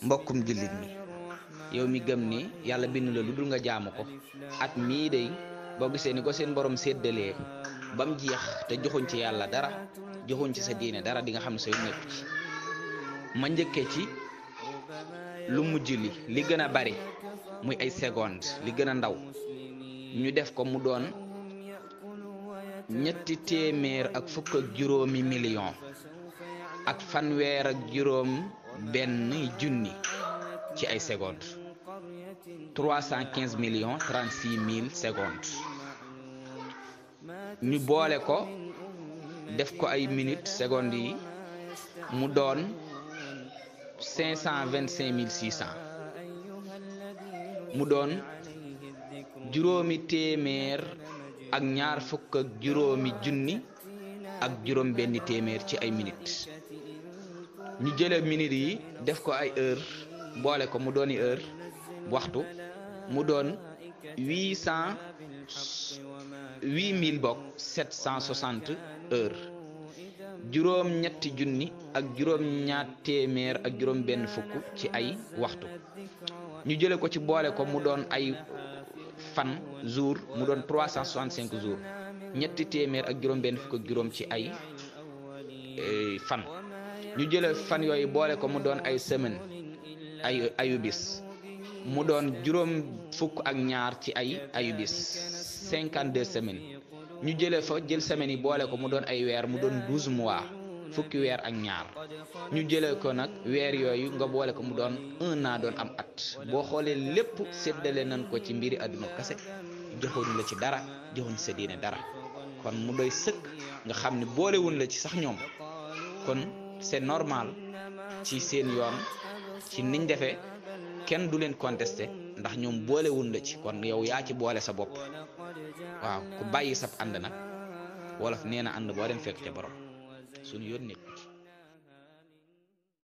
mbokkum jullit mi yow mi gëm ni yàlla bind la lu dul nga jaamu ko at mii day boo gisee ni ko seen borom séddalee bam jeex te joxuñ ci yàlla dara joxuñ ci sa diine dara di nga xam ne sa yu nekk ci ma njëkkee ci lu mujj li gën a bari muy ay seconde li gën a ndaw ñu def ko mu doon 350 million ak fanweer ak juróom benn junni ci ay seconde 315 millions 36 000 secondes ñu boole ko def ko ay minutes secondes yi mu doon 525 600 mu doon juróomi téeméer ak ñaar fukk ak juróomi junni ak juróom benn téeméer ci ay minutes ñu jëlee minutes yi def ko ay heure boole ko mu dooni heure waxtu mu doon 8760 heures juróom ñetti junni ak juróom ñaar téeméer ak juróom benn fukk ci ay waxtu ñu jële ko ci boole ko mu doon ay fan jour mu doon 365 jours ñetti téeméer ak juróom benn fukk ak juróom ci ay fan ñu jële fan yooyu boole ko mu doon ay semaine ayu bis mu doon juróom fukk ak ñaar ci ayu bis 52 semaines ñu jële fa jël semaines yi boole ko mu doon ay weer mu doon 12 mois fukki weer ak ñaar ñu jële ko nag weer yooyu nga boole ko mu doon 1 an doon am at boo xoolee lépp séddale nañ ko ci mbiri àdduna kase joxuñ la ci dara joxuñ sa diine dara kon mu doy sëkk nga xam ne boolewuñ la ci sax ñoom kon c'est normal ci seen yoon ci niñ defee kenn du leen contesté ndax ñoom boolewuñ la ci kon yow yaa ci boole sa bopp waaw ku bàyyi sab ànd nag wolof nee na ànd boo dem fekk ca borom suñu yoon nekku ci